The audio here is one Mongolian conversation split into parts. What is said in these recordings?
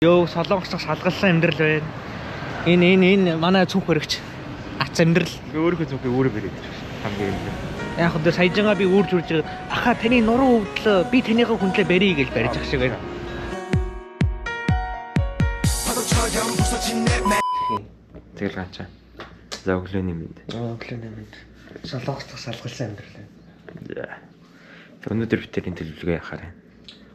Йоо, Солонгос шалгалсан амьдрал байна. Энэ манай цүнх баригч ац амьдрал. Би өөрийнхөө зүгээ өөрөө бариад ирэх. Хамгийн юм. Яг хөө саяжангаа би үүрж үрж байгаа. Аха, таны нуруу өвдлөө. Би таныхаа хүндлээ барья гэж барьж ах шиг байна. Тэгэл ганчаа. За, өглөөний мэнд. Өглөөний мэнд. Солонгос шалгалсан амьдрал байна. За. Өнөөдөр бид тэрийн төлөвлөгөө яхаар байна?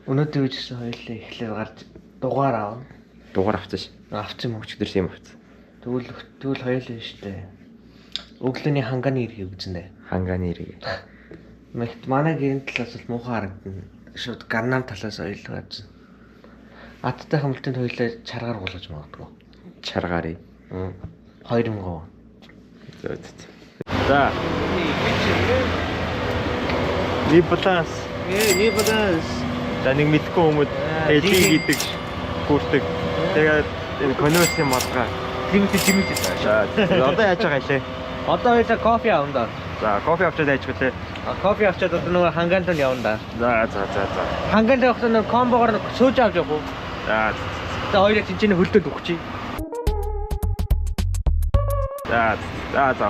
Өнөөдөр юу гэсэн хоёулаа эхлээд гарч дугаар аавна. Дугаар авсан ш. Авсан юм уу? Өчигдөр юм авсан. Тэгвэл хоёулаа штэ. Өглөөний ханганы эргийг үзнэ. Ханганы эрэг. Мэгт манай гэрийн талаас бол муухай харагдана. Шууд Ганнам талаас хоёулаа авсан. Аттай хамлтын хоёулаа чаргаар гулгаж магадгүй. Чаргаарыг. 2000. За. За. Нибаланс. Нибаланс. За, нэг мэдгүй хүмүүс LG гэдэг гүрдэг. Тэгээд энэ конёсын малгай. Лимит жимит. За, одоо яаж байгаа лээ? Одоо хоёулаа кофе авна да. За, кофе авчаад яаж гэлээ? Кофе авчаад одоо нөгөө хангаан руу явна да. За. Хангаан руу явахдаа нөгөө комбогоор сууж авч явах уу? За. За, хоёулаа тэнцэнэ хөлдөөд өгч. За,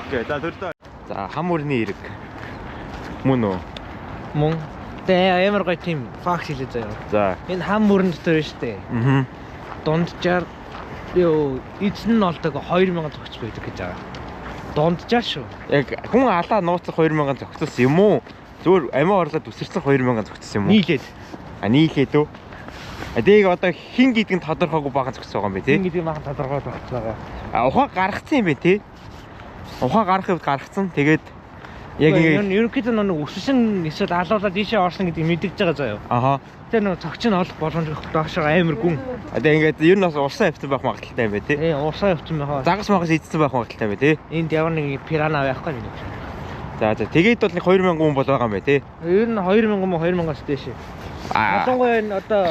окей. За, төрдөө. За, хам өрний эрэг. Мөн үү? Мөн. Тэгээ амар гоё тийм факт хэлээ заяа. За. Энэ хам мөрөн дотор байна штэ. Аа. Дунджаар ёо эзэн нь олдог 2000 зөгч байдаг гэж байгаа. Дунджаар шүү. Яг хүн алаа нууцлах 2000 зөгцсөн юм уу? Зүгээр амиа орлоод үсэрсэн 2000 зөгцсөн юм уу? Нийлээд. А, нийлээд үү? А, тэг одоо хин гэдэг нь тодорхойгүй бага зөгцсөн байгаа юм бэ тий? Хин гэдэг нь бага тодорхой зөгцсөн байгаа. А, ухаан гаргацсан юм бэ тий? Ухаан гарах үед гаргацсан. Тэгээд яг ингэ ерөнхийдөө нэг өсөсөн эсвэл алуулаад ийшээ орсон гэдгийг мэдгэж байгаа заяа. Аха. Тэр нэг цогч нь олох боломжгүй доошоо амар гүн. А, тэг ингээд ер нь бас урсан явцсан байх магадaltaй юм бэ тий? Тий, урсан явцсан байх. Загас магас идсэн байх магадaltaй юм бэ тий? Энд ямар нэг пирана байхгүй нэг. За, тэгээд бол нэг 2000 хүн бол байгаа юм бэ тий? Ер нь 2000 мөн 2000-аас дээш. Ялангуяа энэ одоо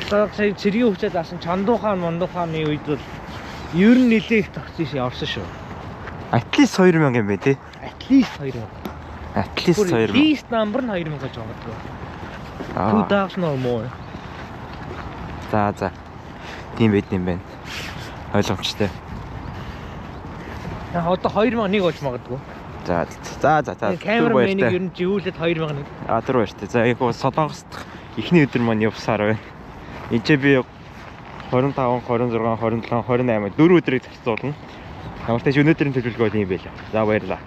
сая цэргийн хүчээд асан Чандуу хаан, Мундуу хааны үед бол ер нь нэлээ их тогтсон шээ орсон шүү. At least 2000 юм бэ тий? At least 2000. At least 2000. Least number нь 2000 гэж магадгүй. 2000 or more. За. Тийм байд юм байна. Ойлгомжтой. Яг одоо 2001 болж магадгүй. За. Камераменийг ер нь живүүлээд 2001. А, түр баяртай. За, яг гоо Солонгос дахь эхний өдөр маань явсаар байна. Энд чи би 25, 26, 27, 28 дөрөв өдрийг зарцуулна. Ямар ч тач өнөөдрийн төлөвлөгөө бол юм байла. За, баярлалаа.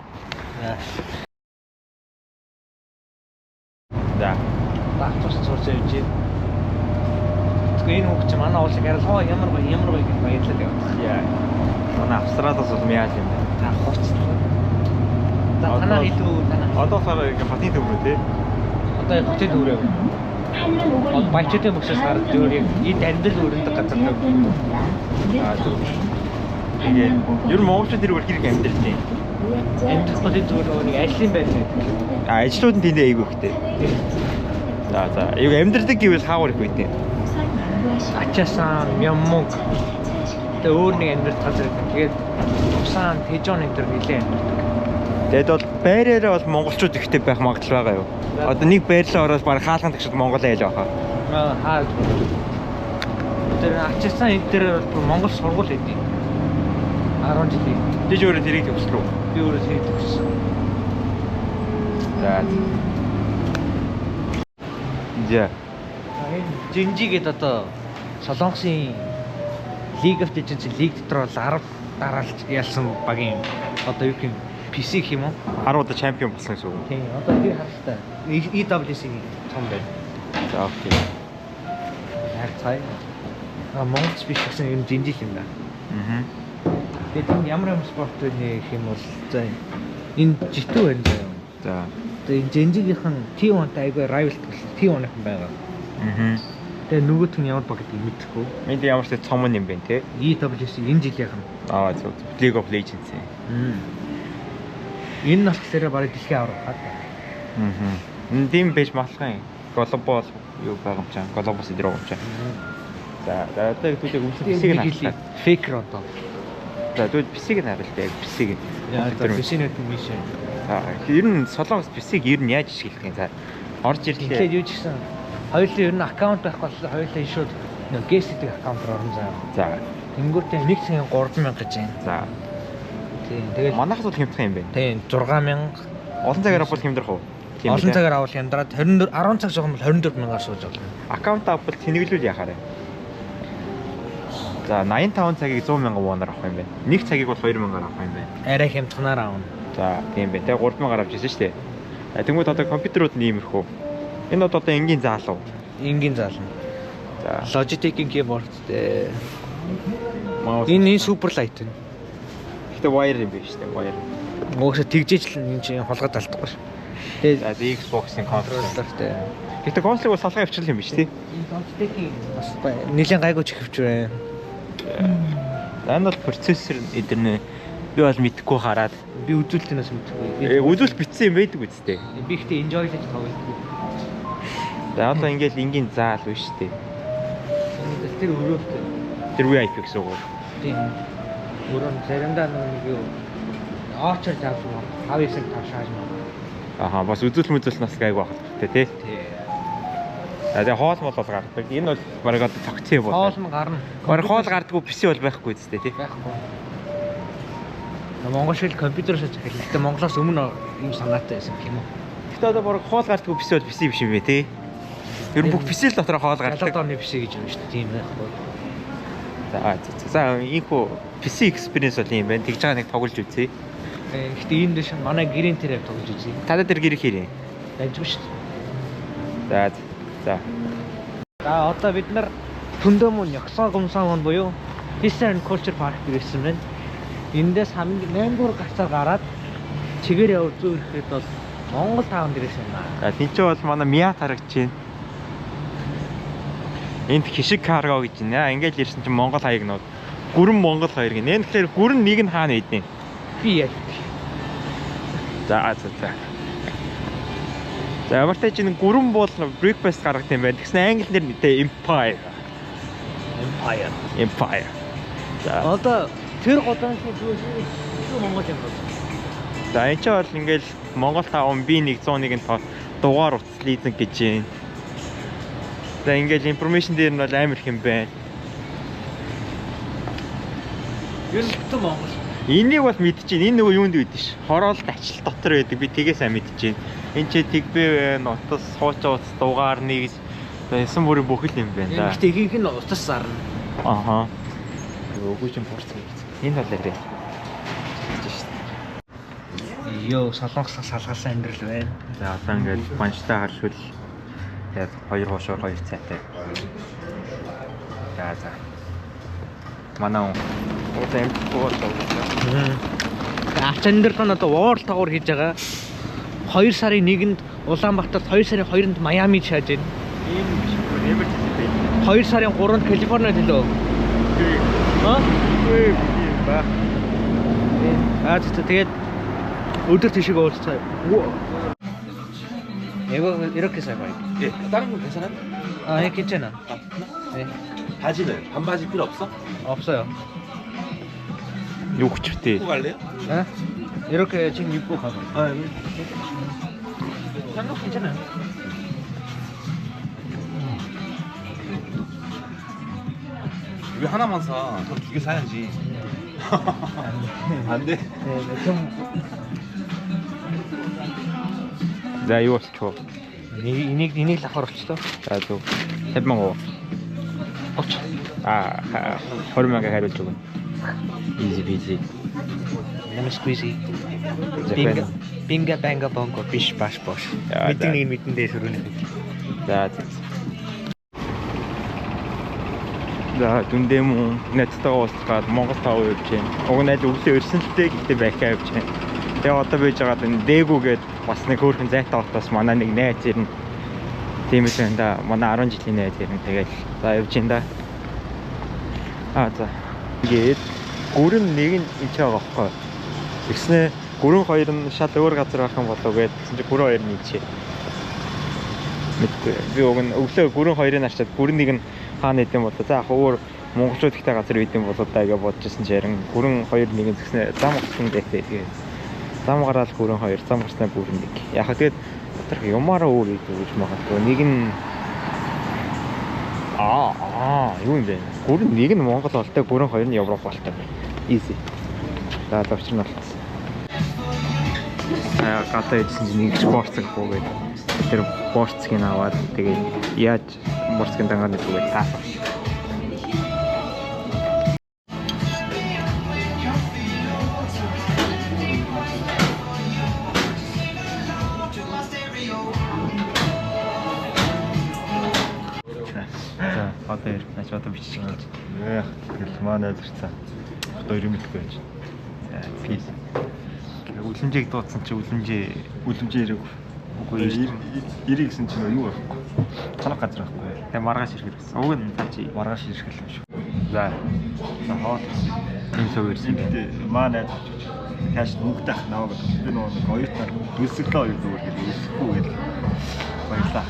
За. Автобус цуурч явж байна. Тэгэхээр энэ хүүхд чи манай уулыг арилгаа ямар гоё ямар гоё гэж баярлал явах. Яа. Манай Австралиас бол яаж юм бэ? За, хувцлаа. За, танаа хэд үү танаа? Одоо болохоор ингээ хотын төв рүү тий. Одоо хотын төв рүү. Баячуудын бөксөөс гарч өөр яг энд амьдрал өрнөдөг газар төв. Аа, зөв. Тэгээ ер нь монголчууд тэр бүр хэрэг амьдрал тийм. Амьдрах бол энэ зүгээр нэг ажлын байр байдаг. А, ажлууд нь тэндээ айгүй ихтэй. За. Яг амьдрдаг гэвэл хаагур их байт юм. Ачаасан, Мяммуг. Тэгээ өөр нэг амьдрал газар байдаг. Тэгээд Пусан, Тэжон энэ төр нэлээд амьдрдаг. Тэгээд бол байраараа бол монголчууд ихтэй байх магадлал байгаа юу? Одоо нэг байрлал ороод баг хаалган тагшид Монгол айл байхаа. Аа, хаа. Тэр ачаасан энэ төр бол Монгол сургууль хэдий. 10 жилийн. Тийш өөрөө тэрийг төгслөө. Би өөрөө тэрийг төгссөн. За. За. Энэ Gen.G гээд одоо Солонгосын League of Legends лиг дотор бол 10 дараалж ялсан багийн одоо юу гэх юм PC гэх юм уу? 10 удаа чемпион болсон гэсэн үг. Тийм. Одоо тэр харалтай. EWC-ийн том байна. За, окей. Хайр цай. А, Монголч биш гэсэн юм Gen.G юм байна. Аа. Тэгээд энэ ямар ямар спорт вэ гэх юм бол за энэ G2 байна заяа. За. Тэгээ энэ Gen.G-ийнхэн T1-тай айгүй rival T1-ийнхэн байгаа. Аа. Тэгээ нөгөөх нь ямар баг гэдгийг мэдэхгүй. Энд ямар ч цом юм бэ те? EWC энэ жилийнх нь. Аа, зөв. League of Legends. Энэ нь болохоор бараг дэлхийн аварга хаа. Аа. Энэ тийм байж матлах юм. Global юу байгаа юм чам. Global сэдэр байгаа юм чам. За, одоо түүнийг өмсөн PC-г нь харъя. Faker одоо. За, тэгвэл PC-г нь харъя л дээ. PC-г нь. Яа, за PC-нүүд нь миш. За, ер нь Солонгос PC-г ер нь яаж ашиглах юм? За, орж ирлээ. Тэгэхээр юу ч гэсэн хоёулын ер нь аккаунт байхгүй бол хоёулаа шууд Нөө guest гэдэг аккаунт руу орно заа. За. Тэнгүүтээ нэг цагийн 3000 гэж байна. За. Тийм. Тэгэл Манайхад бол хямдхан юм байна. тийм 6000 Олон цагаар авбал хямдрах уу? Тийм олон үү? цагаар авал хямдраад 24 10 цаг жоохон бол 24,000-аар сууж болно. Аккаунт авбал тэнэглүүл яхаарэ. За 85 цагийг 100,000 воноор авах юм байна. Нэг цагийг бол 2,000-аар авах юм байна. Арай хямдханаар авна. За тийм байна. Тэгээ 3,000-аар авч ирсэн шүү дээ. Тэнгүүд одоо компьютерууд нь иймэрхүү. Энэ одоо энгийн заалуу. Энгийн заална. За Logitech-ийн keyboard дээр. mouse. Энэ super light байна. Гэтэ wire юм биш үү? Wire. Угсаа тэгжээж л энэ чинь хулгайд алдахгүй ш. Тэгээд За Xbox-ын консоль. контроллертэй. Гэтэ консолыг бол салгаа явуулчих юм биш тий? Энэ Logitech-ийн бас нэлийн гайгүй чихвч байна. За энэ бол процессор эдэрнэ. Би бол мэдэхгүй хараад. Би үзүүлэлтнээс мэдэхгүй. Үзүүлэлт бичсэн юм байдаг үсттэй. Би ихтэй enjoy гэж тоглодог. За одоо ингээл энгийн заал биш үү? Энэ тэр өрөөтэй. Тэр VIP гэсэн үг. Тийм. Өрөө нь заримдаа нэг юу Orchard авч маа. 5 9 5 шааж маа. Аха бас үзүүлэлт мүзүүлэлт нас гайгүй байх хэрэгтэй тий. Тий. За тэгээ хоол мол бол гардаг. Энэ бол бараг одоо цогцсон юм бол. Хоол нь гарна. Бараг хоол гардаггүй PC бол байхгүй үсттэй тий. Байхгүй. Монгол шиг компьютерээс захиал. Гэтэ Монголоос өмнө ийм санаатай байсан гэх юм уу? Гэтэ одоо бараг хоол гардаггүй PC бол PC биш юм бэ тий. Ер нь бүх PC л дотор хоол гардаг. 70 оны PC гэж юм шүү дээ. Тийм байхгүй. За за за ийхүү PC experience бол юм байна. Тэгж байгаа нэг тоглож үзье. Гэтэ энэ дэш манай гэрийн тэрээр тоглож үзье. Тадаа тэр гэр хэрэг. Дажгүй шүү дээ. За за. За одоо бид нар Түндөмөн Ёксон Гумсан буюу History and Culture Park ирсэн байна. Эндээс хамгийн 8 дугаар гарцаар гараад чигээр явж зүү ирэхэд бол Монгол таун дээрээс байна. За тэнцээ бол манай Миат харагдаж байна. Энд хишиг карго гэж байна. Ингээл ирсэн чинь Монгол хаягнууд. Гүрэн Монгол хоёр гинэ. Энэ тэгэхээр гүрэн нэг нь хаана байдیں۔ Би яа. За за за. За ямар ч чинь гүрэн бол breakfast гаргадаг юм байна. Тэгсэн англи нэр нэ Empire. Empire. Empire. За. Одоо тэр гудамжны зүйл шүү Монгол юм байна. За энэ ч бол ингээл Монгол таун B101-ийн дугаар утас лизинг гэж байна. За ингээл information дээр нь бол амар их юм байна. Ер нь бүтэн Монгол. Энийг бол мэдчихээн. Энэ нөгөө юунд байдаг ш. Хороолт ачил дотор байдаг. Би тгээс сайн мэдчихээн. Энд чи тэгбэ байна, утас, хуучин утас, дугаар нэг за ясан бүрийн бүх л юм байна да. Гэхдээ ихэнх нь утас зарна. Аха. Үгүй чинь борц гэж. Энэ талаар дээ. Йоо, солонгос салгалсан амьдрал байна. За одоо ингээд банштай харшвал тэгээд хоёр хуушуур хоёр цайтай. За за. Манай хүн уута амтгүй болоо. Ач амьдрал нь одоо World Tour хийж байгаа. 2 сарын 1-нд Улаанбаатарт, 2 сарын 2-нд Майамид шааж байна. Ийм биш. Нэмэр хэлээ. 2 сарын 3-нд Калифорниа төлөө. Аа? Үгүй ба. Аа тэгээд өдөр тийшээ уулзцаа. 이거 이렇게 사봐요. 예, 다른 건 괜찮아요? 아, 예, 괜찮아. 아, 네. 바지는 반바지 필요 없어? 없어요. Юу хүчтэй. 입고 갈래요? 예? 이렇게 지금 입고 가봐. 아, 예. 상관 괜찮아요. 왜 하나만 사? 그럼 두 개 사야지. 안 돼? 네, 네, 좀 За юу болчихоо. энийг л авахар болчихлоо. За зөв. 50 мянга уу? 30. Аа 20 мянга хариулж өгнө. Easy peasy. Lemon squeezy. За Бинга бинга банга бонго биш баш бош. За, Мэдэн за. нэг мэдэн дээр сөрөнө. За за. За дүндээ мөн найзтайгаа уулзгаад Монгол тав явж байна. Уг нь аль өглөө ирсэн л дээ гэхдээ байхаа явж байна. Тэгээ одоо байж байгаад энэ Дээгүү гээд бас нэг хөөрхөн зайтай хотоос манай нэг найз ирнэ. Тийм л байна да. Манай 10 жилийн найз ирнэ. Тэгэл за явж байна да. Аа за. Ингээд гүрэн нэг нь энэ ч байгаа байхгүй. Тэгснэ гүрэн хоёр нь шал өөр газар байх юм болов гээд тэгсэн чинь гүрэн хоёр нь энэ ч. Мэдгүй. Би уг нь өглөө гүрэн хоёрыг харчаад гүрэн нэг нь хаана идэм болоо. За яг өөр монголчууд ихтэй газар идэм болоо даа гэж бодож ирсэн чинь харин гүрэн хоёр нэг нь згснэ зам гарсан дээтэй. Тэгээд зам гараал гүрэн хоёр, зам гарснаа гүрэн нэг. Яг тэгээд доторх юмараа өөр идэв гэж магадгүй. Нэг нь Аа, юу юм бэ? Гүрэн нэг нь Монгол олтой, гүрэн хоёр нь Европ олтой. Easy. За, учир нь болцсон. Аа, гадаа ирсэн чинь нэг борцог буугээд тэр борцгийг аваад тэгээд яаж борцгийн дангаар нэггүй таасан. За, одоо ир. Наач одоо бичиж эхэлж. Яах тэгэл маа найз ирсэн. Одоо ирэх мэдэхгүй байж. За, peace. Үлэмжийг дуудсан чи үлэмжээ ирээгүй. Үгүй ирээ гэсэн чинь юу байхгүй. Танах газар байхгүй. Тэгээ маргааш ирэх гэсэн. Уг нь та чи маргааш ирэх юм шүү. За. За хоол. Энэ цуг ирсэн. Гэтэ маа найз очиж. Тааш нүгт ах наваа гэдэг. Би нөгөө нэг оюутнаар өсөглөө оюут зүгээр гэж өсөхгүй гэл. Баярлаа.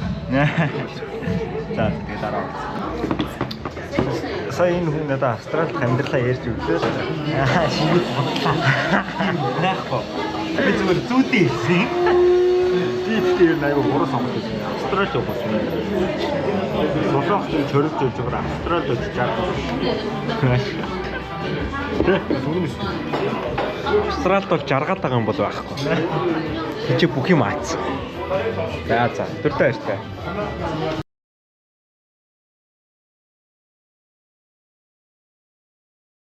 За тэгээ дараа уулзъя. Сая энэ хүн надад Австралид амьдралаа ярьж өглөө шүү дээ. Аа, шингүүд бодлаа. Наахгүй. Би зүгээр зүүдээ ирсэн. Би тэгтээ ер нь айгүй буруу сонголт хийсэн. Австралид явах юм. Солонгос чөрөж явж байгаа Австралид очиж чад. Тэ, зүгэн мэт. Австралид бол жаргаад байгаа юм бол байхгүй. Энд чи бүх юм ац. За за, түртэй баяртай.